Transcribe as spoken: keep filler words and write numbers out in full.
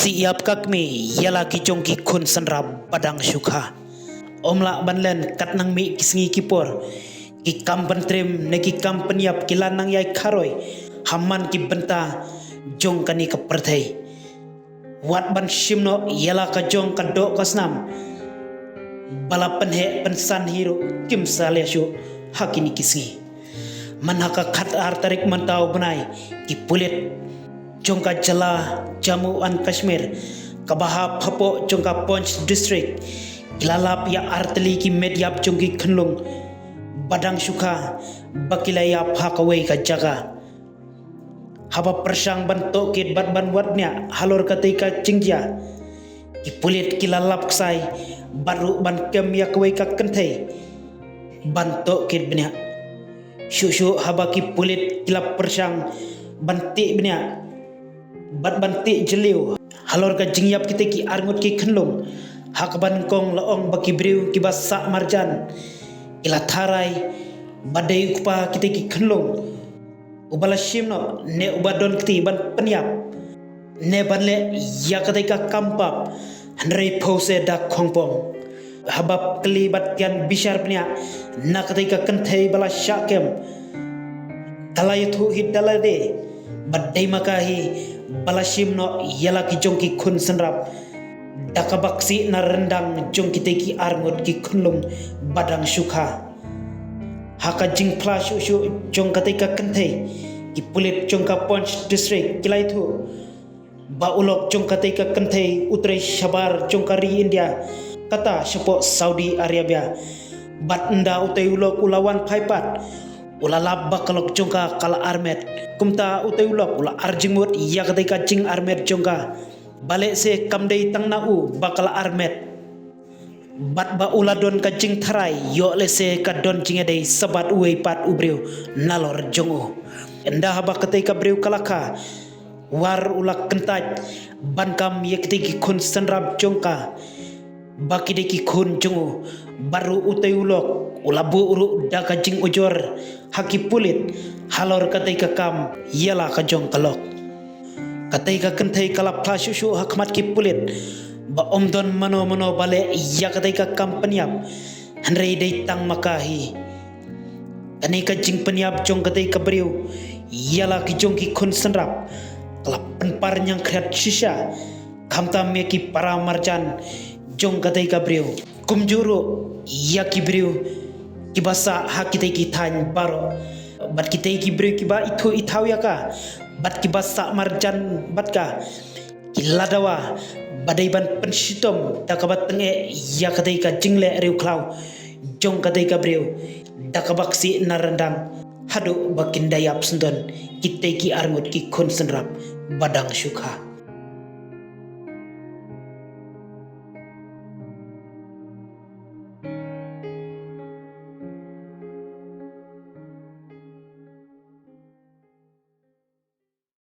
Tiap ka kmie ïa la ki jong ki khun synrap ba dang shu kha. Ym lah ban len kat nang mih ki sngi ki por. Ki kam pyntriem ne ki kam pynïap ki la nang ïai kharoi ha man ki bynta jong kane ka pyrthei. Wat ban shim noh ïa la ka jong ka doh ka snam ba la pynheh pynsan hi ruh kim salia shuh ha kine ki sngi. Man ha ka khatar tarik mynta u bnai, ki pulit jong ka jylla Jammu and Kashmir kaba hap hapoh jong ka Poonch District ki la lap ïa artylli ki met ïap jong ki khunlung ba dang shu kha ba ki la ïap ha kawei ka jaka. Haba pyrshang ban tohkit bad ban wad bniah halor katei ka jingjia, ki pulit ki la lap ksai bad ruh ban kem ïa kawei ka kynthei ban tohkit bniah. Shuh shuh haba ki pulit ki la pyrshang ban tih bniah bad ban tih jylliew halor ka jingïap kitei ki arngut ki khunlung, ha kaba nyngkong la ong ba ki briew kiba sah marjan ki la tharai ba dei u kpa kitei ki khunlung uba la shim noh ne uba don kti ban pynïap ne ban leh ïa katei ka kam pap, hynrei phew se da khongpong. Haba kylli bad tian bishar bniah na katei ka kynthei ba la shah kem, ka la ïathuh hi da lade ba dei ma ka hi ba la shim noh ïa la ki jong ki khun synrap da kaba ksih na ryndang jong kitei ki arngut ki khunlung ba dang shu kha. Ha ka jingphla shuh shuh jong katei ka kynthei, ki pulit jong ka Poonch District ki la ïathuh ba u lok jong katei ka kynthei u trei shabar jong ka ri India, kata shapoh Saudi Arabia. Bad ynda utei u lok u la wan phai pat, u la lap ba ka lok jong ka ka la armet. Kumta utei u lok u la arjingmut ïa katei ka jingarmet jong ka, ba lehse kam dei tang na u ba ka la armet. Bad ba u la don ka jingtharai ïoh lehse ka don jingïadei sa bad uwei pat u briew nalor jong u. Ynda haba katei ka briew ka la kha, war u la kyntait ban kam ïa kitei ki khun synrap jong ka ba ki dei ki khun jong u. Bad ruh utei u lok u la buh ruh da ka jingujor ha ki pulit halor katei ka kam ïa la ka jong ka lok. Katei ka kynthei ka la phla shuh shuh ha khmat ki pulit ba ym don mano mano ba leh ïa katei ka kam pynïap, hynrei dei tang ma ka hi. Kane ka jingpynïap jong katei ka briew ïa la ki jong ki khun synrap ka la pynpar ñiangkhriat shisha, khamtam ïa ki para marjan jong katei ka briew. Kumjuh ruh ïa ki briew kiba sah ha kitei ki thaiñ baroh, bad kitei ki briew kiba ithuh ithaw ïa ka bad kiba sah marjan bad ka, ki la dawa ba dei ban pynshitom da kaba tyngeh ïa katei ka jingleh riewkhlaw jong katei ka briew da kaba ksih na ryndang, haduh ba kin da ïap syndon kitei ki arngut ki khun synrap ba dang shu kha.